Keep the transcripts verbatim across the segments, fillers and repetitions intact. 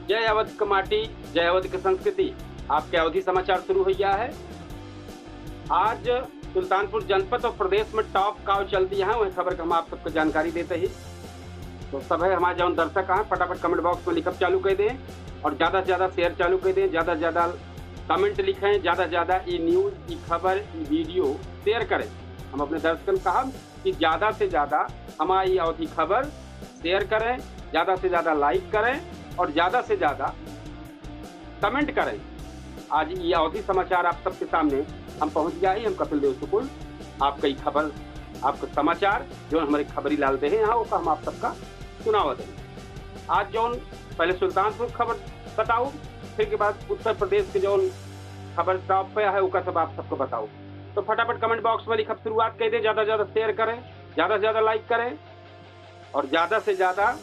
जय अवध के माटी, जय अवध के संस्कृति। आपके अवधी समाचार शुरू हो गया है। आज सुल्तानपुर जनपद और प्रदेश में टॉप काव चलती है, वही खबर का हम आप सबको जानकारी देते ही। तो सब है हमारे जौन दर्शक हैं, फटाफट कमेंट बॉक्स में लिखब चालू कर दें और ज़्यादा से ज़्यादा शेयर चालू कर दें, ज़्यादा से ज़्यादा कमेंट लिखें, ज़्यादा से ज़्यादा ये न्यूज़, ये खबर, ये वीडियो शेयर करें। हम अपने दर्शकन कहब कि ज़्यादा से ज़्यादा हमारी अवधी खबर शेयर करें, ज़्यादा से ज़्यादा लाइक करें और ज़्यादा से ज़्यादा कमेंट करें। आज ये अवधी समाचार आप सबके सामने हम पहुँच गया ही। हम कपिल देव शुक्ल आपका ये खबर, आपका समाचार जो हमारे खबरी लाल दे हैं यहाँ, ओका हम आप सबका सुनावत हैं। आज जौन पहले सुल्तानपुर खबर बताओ, फिर के बाद उत्तर प्रदेश के जौन खबर टॉप पे है, ओका सब आप सबको बताओ। तो फटाफट कमेंट बॉक्स में लिखब शुरुआत कर दें, ज़्यादा से ज़्यादा शेयर करें, ज़्यादा से ज़्यादा लाइक करें और ज़्यादा से ज़्यादा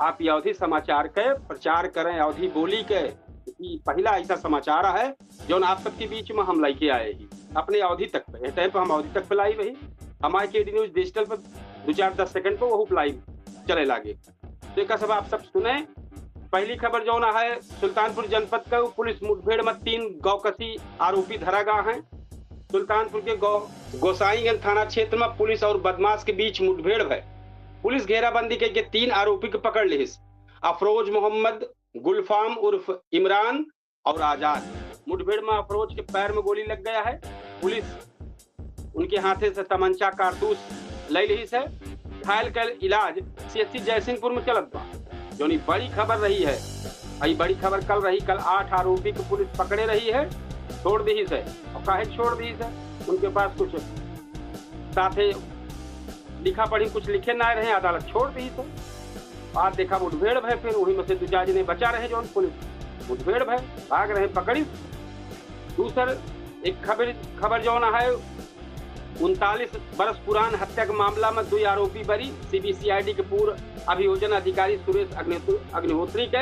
आप ये अवधी समाचार के प्रचार करें, अवधी बोली के। ये पहला ऐसा समाचार है जौन आप सबके बीच में हम लेके आए ही अपने अवधी तक पे। ये टाइम पे हम अवधी तक पे लाइव ही। हमारे के डी न्यूज़ डिजिटल पर दो चार दस सेकंड पे वो लाइव चले लागे। तो एक सब आप सब सुने। पहली खबर जौन है सुल्तानपुर जनपद का, पुलिस मुठभेड़ में तीन गौकसी आरोपी धरा गया है। सुल्तानपुर के गौ-, गोसाईगंज थाना क्षेत्र में पुलिस और बदमाश के बीच मुठभेड़ भय। पुलिस घेराबंदी के, के तीन आरोपी के पकड़ लिहिस, अफरोज मोहम्मद, गुलफाम उर्फ इमरान और आजाद। मुठभेड़ में अफरोज के पैर में गोली लग गया है। पुलिस उनके हाथे से तमंचा कारतूस ले लिहिस है। घायल का इलाज सी एस सी जयसिंहपुर में चलत बा। जौन ई बड़ी खबर रही है, ई बड़ी खबर कल रही, कल आठ आरोपी को पुलिस पकड़े रही है, छोड़ दिहिस है। और काहे छोड़ दिहिस है? उनके पास कुछ साथे लिखा पढ़ी कुछ लिखे ना रहे, अदालत छोड़ दिहिस है। आज देखा मुठभेड़ भय, फिर वही में से दो चार जने बचा रहे जौन पुलिस मुठभेड़ भय, भाग रहे पकड़ी। दूसर एक खबर, खबर जौन है उनतालीस बरस पुरान हत्या के मामला में दुई आरोपी बरी। सी बी सी आई डी के पूर्व अभियोजन अधिकारी सुरेश अग्निहोत्र-, अग्निहोत्री के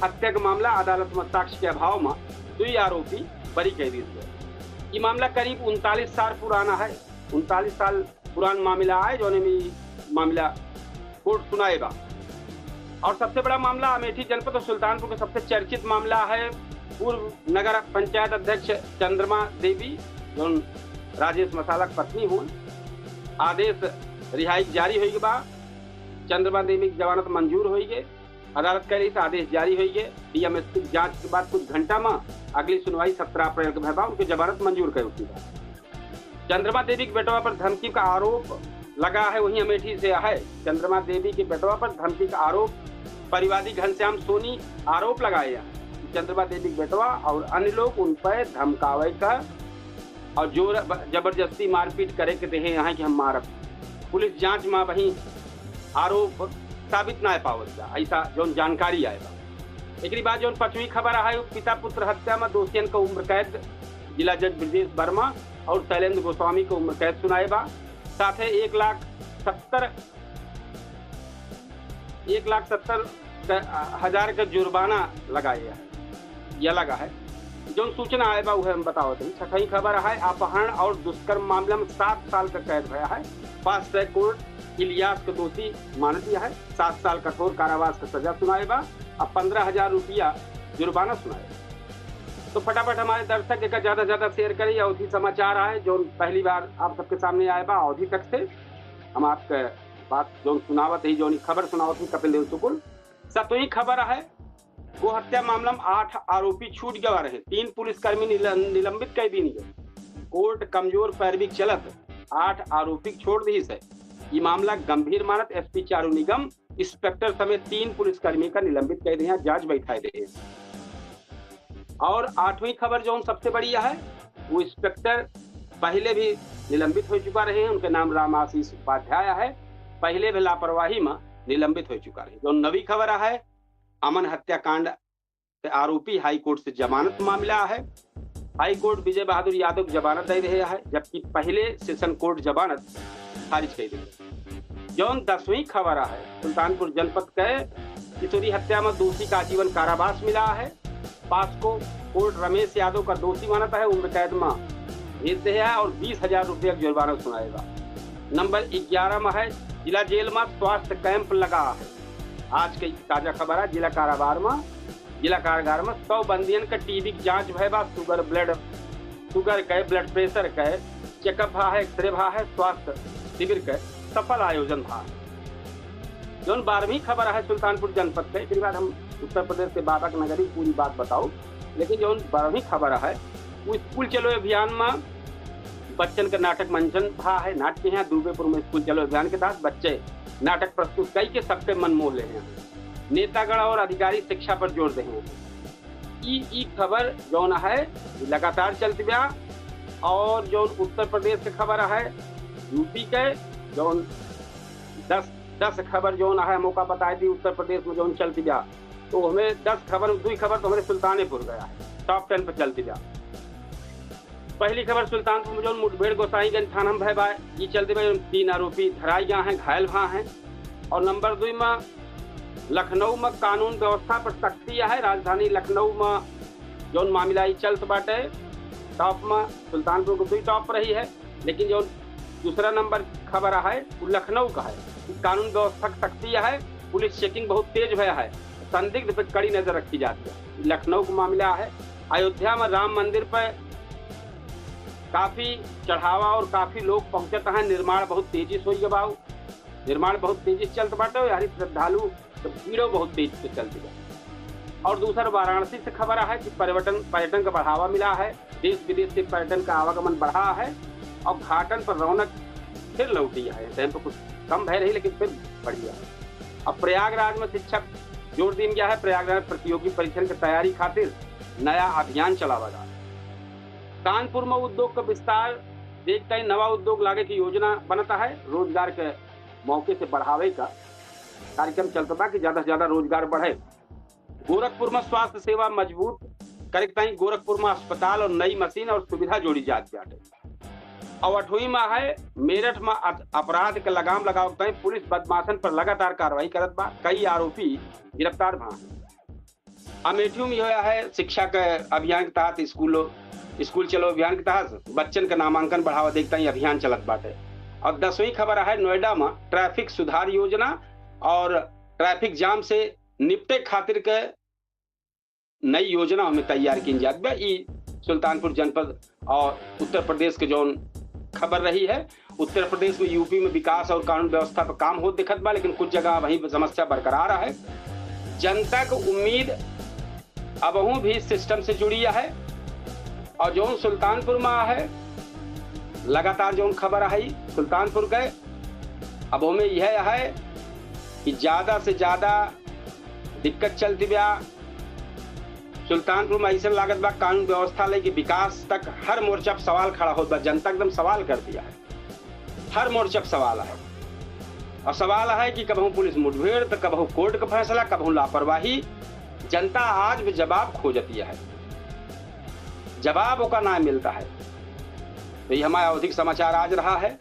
हत्या के मामला अदालत में साक्ष्य के अभाव में दुई आरोपी बरी कइ दिहिस है। ई मामला करीब उनतालीस साल पुराना है। उनतालीस साल पुरान मामला आए, जौने में ई मामला कोर्ट सुनाए बा। और सबसे बड़ा मामला अमेठी जनपद और सुल्तानपुर के सबसे चर्चित मामला है पूर्व नगर पंचायत अध्यक्ष चंद्रमा देवी, जौन राजेश मसाला के पत्नी हुई। आदेश रिहाई जारी होई के बा। चंद्रमा देवी की जमानत मंजूर होई गए। अदालत कह रही से आदेश जारी होई गए। डी एम एस पी की जांच के बाद कुछ घंटा में अगली सुनवाई सत्रह अप्रैल के भय बा, उनके जमानत मंजूर कर उठी बा। चंद्रमा देवी के बेटवा पर धमकी का आरोप लगा है, वहीं अमेठी से है। चंद्रमा देवी के बेटवा पर धमकी का आरोप परिवादी घनश्याम सोनी आरोप लगाए हैं कि चंद्रमा देवी के बेटवा और अन्य लोग उन पर धमकावे का और जोर ब-, जबरदस्ती मारपीट करे के देहे यहाँ कि हम मारब। पुलिस जांच में वहीं आरोप साबित ना पावत बा, ऐसा जौन जानकारी आए बा। एकरी बाद जौन पचवीं खबर है, पिता पुत्र हत्या में दोषियन का उम्र कैद, जिला जज ब्रजेश वर्मा और शैलेंद्र गोस्वामी को उम्र कैद सुनाए बा। साथे एक लाख सत्तर, एक लाख सत्तर क-, हजार का जुर्माना लगाए है, या लगा है। जौन सूचना आए बा, उहे हम बतावत हई। छठवीं खबर है, अपहरण और दुष्कर्म मामला में सात साल का कैद भया है। फास्ट ट्रैक कोर्ट इलियास को दोषी मान दिया है, सात साल कठोर कारावास का सजा सुनाए बा, अब पन्द्रह हजार रुपया जुर्माना सुनाए बा। तो फटाफट हमारे दर्शक एका ज्यादा से ज्यादा शेयर करें, अवधी समाचार आए, जौन पहली बार आप सबके सामने आए बा, अवधी तक से हम आपके बात जौन सुनावत ही, जौन खबर सुनावत ही कपिल देव शुक्ल। सतवीं खबर है, गो हत्या मामला में आठ आरोपी छूट गवा रहे, तीन पुलिसकर्मी निल-, निलंबित कर दीन गए। कोर्ट कमजोर पैरवी के चलत आठ आरोपी के छोड़ दिहिस है। ई मामला गंभीर मानत एस पी चारू निगम, इंस्पेक्टर समेत तीन पुलिसकर्मी का निलंबित कर दिया, जांच बैठाए दे। और आठवीं खबर जौन सबसे बड़ी है, वो इंस्पेक्टर पहले भी निलंबित हो चुका रहे हैं, उनके नाम राम आशीष उपाध्याय है, पहले भी लापरवाही में निलंबित हो चुका रहे। जौन नवी खबर है, अमन हत्याकांड के आरोपी हाई कोर्ट से जमानत मामला है। हाई कोर्ट विजय बहादुर यादव के जमानत दे रहे है, जबकि पहले सेशन कोर्ट जमानत खारिज कर दे। जौन दसवीं खबर है, सुल्तानपुर जनपद के किशोरी हत्या में दोषी का आजीवन कारावास मिला है। पास्को कोर्ट रमेश यादव का दोषी मानता है, उम्र कैद में भेज दे है और बीस हजार रुपया का जुर्माना सुनाएगा। नंबर ग्यारह में है, जिला जेल में स्वास्थ्य कैंप लगा है। आज के ताजा खबर है, जिला कारावार में जिला कारागार में सौ बंदियन का टीबी की जांच भय बा, शुगर, ब्लड, शुगर के, ब्लड प्रेशर के चेकअप भा है, एक्सरे भा है, स्वास्थ्य शिविर के सफल आयोजन भा। जौन बारहवीं खबर है सुल्तानपुर जनपद के, एकरी बाद हम उत्तर प्रदेश के बाबा के नगरी पूरी बात बताओ, लेकिन जौन बारहवीं खबर है वो स्कूल चलो अभियान में बच्चन के नाटक मंचन भा है। नाटक यहाँ दुबेपुर में स्कूल चलो अभियान के तहत बच्चे नाटक प्रस्तुत कई के सबके मन मोह ले हैं। नेतागण और अधिकारी शिक्षा पर जोर दे हैं। ई, ई खबर जौन है लगातार चलत बा। और जौन उत्तर प्रदेश के खबर है, यूपी के जौन दस, दस खबर जौन है मौका बताए दी उत्तर प्रदेश में जौन चलत बा, तो हमें दस खबर, दुई खबर तो हमारे सुल्तानपुर गया है, टॉप टेन पर चलत बा। पहली खबर सुल्तानपुर में जौन मुठभेड़ गोसाईगंज थाना में भय बा, ई चलत बा, जौन तीन आरोपी धराई गया हैं, घायल भा हैं। और नंबर दुई में लखनऊ में कानून व्यवस्था पर सख्ती है। राजधानी लखनऊ में जौन मामला ई चलत बाटे, टॉप में सुल्तानपुर को दुई टॉप पर रही है, लेकिन जौन दूसरा नंबर खबर है वो लखनऊ का है कि कानून व्यवस्था की सख्ती है, पुलिस चेकिंग बहुत तेज भया है, संदिग्ध पर कड़ी नजर रखी जाती है। लखनऊ का मामला है। अयोध्या में राम मंदिर पर काफी चढ़ावा और काफी लोग पहुंचत हैं, निर्माण बहुत तेजी से होई गवा, निर्माण बहुत तेजी से चलत बाटे और यारी श्रद्धालु तो भीड़ो बहुत तेजी से चलत बा। और दूसर वाराणसी से खबर है कि पर्यटन, पर्यटन का बढ़ावा मिला है, देश विदेश से पर्यटन का आवागमन बढ़ा है और घाटन पर रौनक फिर लौटी है। टाइम पर कुछ कम भय रही लेकिन फिर बढ़िया है। अब प्रयागराज में शिक्षक जोर दीन गया है, प्रयागराज में प्रतियोगी परीक्षण की तैयारी खातिर नया अभियान चलावा जा। कानपुर में उद्योग का विस्तार देखते ही नवा उद्योग लागे की योजना बनता है, रोजगार के मौके से बढ़ावे का कार्यक्रम चलत बा कि ज्यादा से ज्यादा रोजगार बढ़े। गोरखपुर में स्वास्थ्य सेवा मजबूत करे के ताईं गोरखपुर में अस्पताल और नई मशीन और सुविधा जोड़ी जात बाटे। और अठवीं में है मेरठ में अत-, अपराध के लगाम लगावे के ताईं पुलिस बदमाशन पर लगातार कार्रवाई करत बा, कई आरोपी गिरफ्तार भा हैं। अमेठी में यह है शिक्षा के अभियान के तहत स्कूलों, स्कूल चलो अभियान के तहत बच्चन के नामांकन बढ़ावा देख ताईं अभियान चलत बाटे। और दसवीं खबर है नोएडा में ट्रैफिक सुधार योजना और ट्रैफिक जाम से निपटे खातिर के नई योजना हमें तैयार कीन जात बा। ई सुल्तानपुर जनपद और उत्तर प्रदेश के जौन खबर रही है, उत्तर प्रदेश में, यूपी में विकास और कानून व्यवस्था पर काम होत दिखत बा, लेकिन कुछ जगह वहीं समस्या बरकरार है। जनता के उम्मीद अबहूँ भी सिस्टम से जुड़ी है। और जौन सुल्तानपुर में है, लगातार जौन खबर है सुल्तानपुर के, अब ओमे यह है कि ज्यादा से ज्यादा दिक्कत चलती बा। सुल्तानपुर में ऐसे लागत बा कानून व्यवस्था लेके विकास तक हर मोर्चा पर सवाल खड़ा होत बा, जनता एकदम सवाल कर दिया है, हर मोर्चा पर सवाल है। और सवाल है कि कबहूँ पुलिस मुठभेड़, तो कबहूँ कोर्ट का फैसला, कबहूँ लापरवाही। जनता आज भी जवाब खोजती है, जवाब ओका ना मिलता है। तो ये हमारा अवधी का समाचार आज रहा है।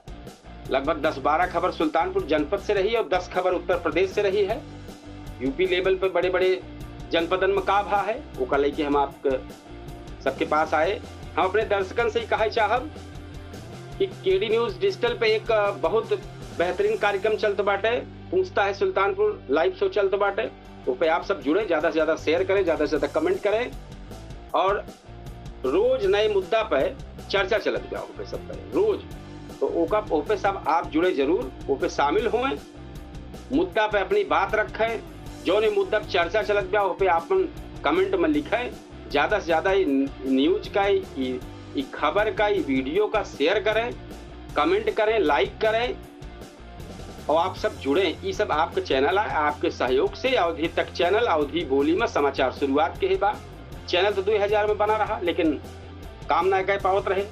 लगभग दस बारह खबर सुल्तानपुर जनपद से रही और दस खबर उत्तर प्रदेश से रही है। यूपी लेवल पर बड़े बड़े जनपदन में का भा है, ओका लेके हम आपके सबके पास आए। हम अपने दर्शकन से ही कहे चाहब कि केडी न्यूज़ डिजिटल पे एक, अ, बहुत बेहतरीन कार्यक्रम चलत बाटे, पूछता है सुल्तानपुर लाइव शो चलत बाटे। ओपे आप सब जुड़े, ज्यादा से ज्यादा शेयर करें, ज्यादा से ज्यादा कमेंट करें और रोज नए मुद्दा पे चर्चा चलत बा ओपे सब पे रोज। तो ओका, ओपे सब आप जुड़े जरूर, ओपे शामिल होएं, मुद्दा पे अपनी बात रखें, जौन ई मुद्दा पे चर्चा चलत बा ओपे आपन कमेंट में लिखें। ज्यादा से ज्यादा ई न्यूज का, ई, ई खबर का, ई वीडियो का शेयर करें, कमेंट करें, लाइक करें। और आप सब जुड़े, ई सब आपके चैनल है, आपके सहयोग से अवधी तक चैनल, अवधी बोली में समाचार शुरुआत के ही बा। चैनल तो दुई हजार में बना रहा, लेकिन काम ना कर पावत रहे,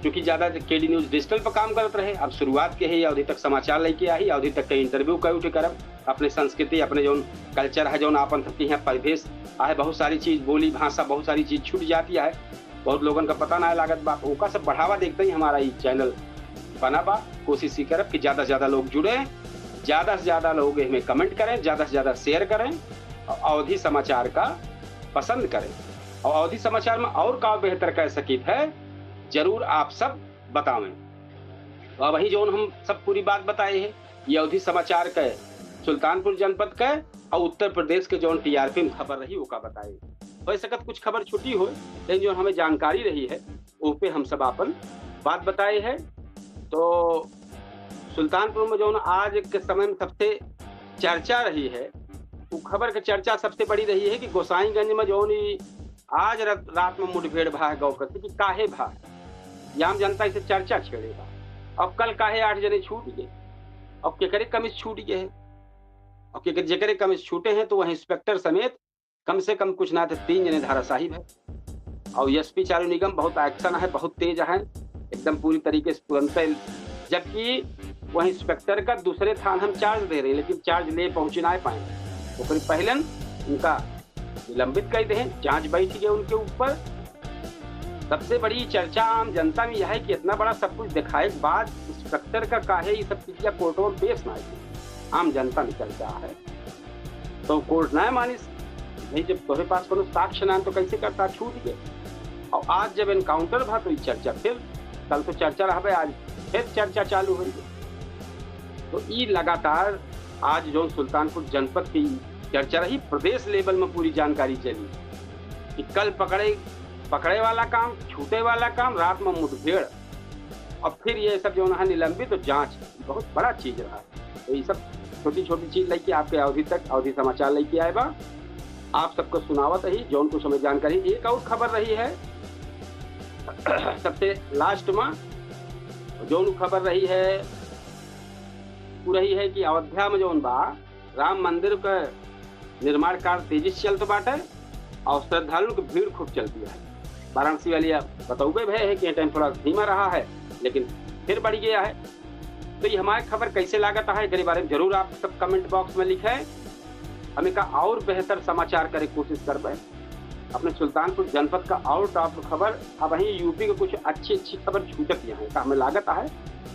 क्योंकि ज्यादा केडी न्यूज़ डिजिटल पर काम करत रहे। अब शुरुआत के ही अवधी तक समाचार लेके आई, अवधी तक के इंटरव्यू कई उठे करब, अपने संस्कृति, अपने जौन कल्चर है, जौन आपन सबके यहाँ परिवेश आहे, बहुत सारी चीज, बोली, भाषा, बहुत सारी चीज छूट जाती है। बहुत लोगन का पता ना लागत बा, ओका सब बढ़ावा देखते ही हमारा ई चैनल बना बा। कोशिश ही करब कि ज्यादा से ज्यादा लोग जुड़े, ज्यादा से ज्यादा लोग इसमें कमेंट करें, ज्यादा से ज्यादा शेयर करें और अवधी समाचार का पसंद करें। और अवधी समाचार में और का बेहतर कर सकित है, जरूर आप सब बतावें। तो अब वही जौन हम सब पूरी बात बताए हैं, ये अवधी समाचार के सुल्तानपुर जनपद के और उत्तर प्रदेश के जौन टीआरपी में खबर रही, ओका बताए। हो सकत कुछ खबर छुटी हो, लेकिन जो हमें जानकारी रही है, वो पे हम सब आपन बात बताए है। तो सुल्तानपुर में जौन आज के समय में सबसे चर्चा रही है, वो खबर के चर्चा सबसे बड़ी रही है कि गोसाईगंज में जौन ई आज रात, रात में मुठभेड़ भा है गौ करके, कि काहे भा है, ये आम जनता इसे चर्चा छेड़े बा। अब कल काहे आठ जने छूट गए, अब केकरे कमीज छूट गए है, अब केकर, जेकरे कमीज छूटे हैं तो वह इंस्पेक्टर समेत कम से कम कुछ ना तो तीन जने धाराशाही है। और एसपी चारू निगम बहुत एक्शन है, बहुत तेज है, एकदम पूरी तरीके से तुरंत, जबकि वह इंस्पेक्टर का दूसरे थान हम चार्ज दे रहे हैं, लेकिन चार्ज ले पहुंच ना पाए। ओकरे पहले उनका निलंबित कर दे, जांच बैठ गए उनके ऊपर। सबसे बड़ी चर्चा आम जनता में यह है कि इतना बड़ा सब कुछ दिखाए के बाद इंस्पेक्टर का काहे ये सब चीजें कोर्ट में पेश ना आई, आम जनता में चर्चा है। तो कोर्ट ना मानिस, नहीं, जब तोहरे पास कोनो साक्ष्य ना तो कैसे करता, छूट गए। और आज जब एनकाउंटर भा तो ई चर्चा फिर, कल तो चर्चा रहबे, आज फिर चर्चा चालू हो गई। तो ई लगातार आज जौन सुल्तानपुर जनपद की चर्चा रही, प्रदेश लेवल में पूरी जानकारी चली कि कल पकड़े, पकड़े वाला काम, छूटे वाला काम, रात में मुठभेड़, और फिर ये सब जौन है निलंबित, तो जांच बहुत बड़ा चीज रहा। तो ये सब छोटी छोटी चीज लेके आपके अवधी तक, अवधी समाचार लेके आए बा। आप सबको सुनावत रही जौन कुछ हमें जानकारी। एक और खबर रही है सबसे लास्ट में, जौन खबर रही है, वो रही है कि अयोध्या में जौन बा राम मंदिर का निर्माण कार्य तेजी से चलत बाटे और श्रद्धालुओं की भीड़ खूब चलती है। वाराणसी वाली आप बतौबे भय है कि ये टाइम थोड़ा धीमा रहा है, लेकिन फिर बढ़ गया है। तो ये हमारे खबर कैसे लागत है, एकरे बारे में जरूर आप सब कमेंट बॉक्स में लिखें। हम एका और बेहतर समाचार करे कोशिश करबे। अपने सुल्तानपुर जनपद का और टॉप खबर, अब वहीं यूपी के कुछ अच्छी अच्छी खबर छूटत यहाँ है, का हमें लागत है,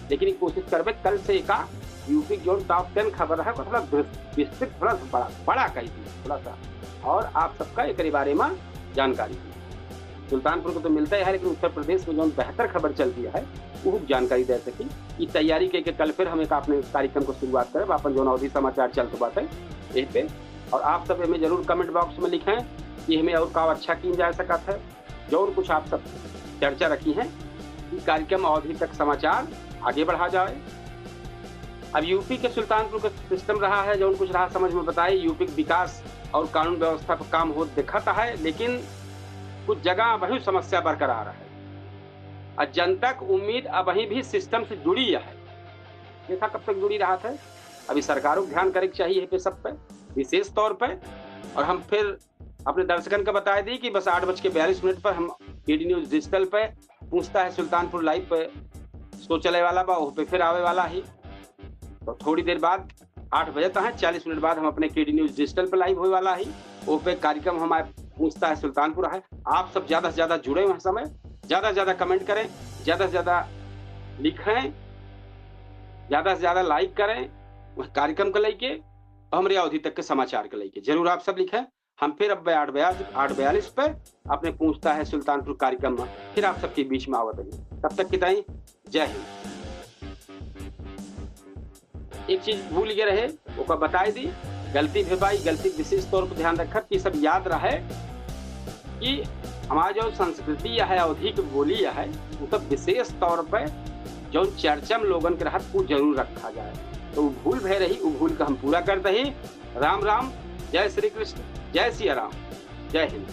लेकिन ये कोशिश करबे कल से एका यूपी के जो टॉप टेन खबर है, वो थोड़ा विस-, विस्तृत, थोड़ा सा बड़ा, बड़ा कर दी, थोड़ा सा, और आप सबका एकरे बारे में जानकारी दी। सुल्तानपुर को तो मिलता है, लेकिन उत्तर प्रदेश में जो बेहतर खबर चलती है, वो जानकारी दे सकी। ई तैयारी के, के कल फिर हम एक अपने कार्यक्रम को शुरुआत करब, अपन जो अवधी समाचार चलत बाटे एह पे। और आप सब हमें जरूर कमेंट बॉक्स में लिखें कि हमें और का अच्छा कीन जा सकत है, जौन कुछ आप सब चर्चा रखी हैं, ई कार्यक्रम अवधी तक समाचार आगे बढ़ा जाए। अब यूपी के सुल्तानपुर का सिस्टम रहा है, जौन कुछ रहा समझ में बताए, यूपी के विकास और कानून व्यवस्था पर काम होत दिखत है, लेकिन कुछ जगह अबही समस्या बरकरार है। और जनता की उम्मीद अबही भी सिस्टम से जुड़ी है। देखा कब तक जुड़ी रहा था। अभी सरकारों को ध्यान करे के चाहिए पे, सब पे, विशेष तौर पे। और हम फिर अपने दर्शकन का बता दी कि बस आठ बज के बयालीस मिनट पर हम केडी न्यूज डिजिटल पे पूछता है सुल्तानपुर लाइव पे शो चले वाला बा, ओह पे फिर आवे वाला ही। तो थोड़ी देर बाद, आठ बजे तक है, चालीस मिनट बाद हम अपने केडी न्यूज डिजिटल पे लाइव होए वाला ही। ओह पे कार्यक्रम हमारे पूछता है सुल्तानपुर है। आप सब ज्यादा से ज्यादा जुड़े हुए समय, ज्यादा से ज्यादा कमेंट करें, ज्यादा से ज्यादा लिखें, ज्यादा से ज्यादा लाइक करें वह कार्यक्रम को लेके और हमरे अवधी तक के समाचार को लेके। जरूर आप सब लिखें। हम फिर अब आठ बयालीस, आठ बयालीस पे अपने पूछता है सुल्तानपुर कार्यक्रम में फिर आप सबके बीच में आवत है। तब तक की ताई जय हिंद। एक चीज भूल गए रहे, ओका बताए दी, गलती भे बा, ई गलती विशेष तौर पर ध्यान रखब कि सब याद रहे कि हमारा जो संस्कृति है, अवधी की बोली है, वो सब विशेष तौर पर जो चर्चा में लोगन के रहत, वो जरूर रखा जाए। तो वो भूल भय रही, वो भूल का हम पूरा कर दही। राम राम, जय श्री कृष्ण, जय सिया राम, जय हिंद।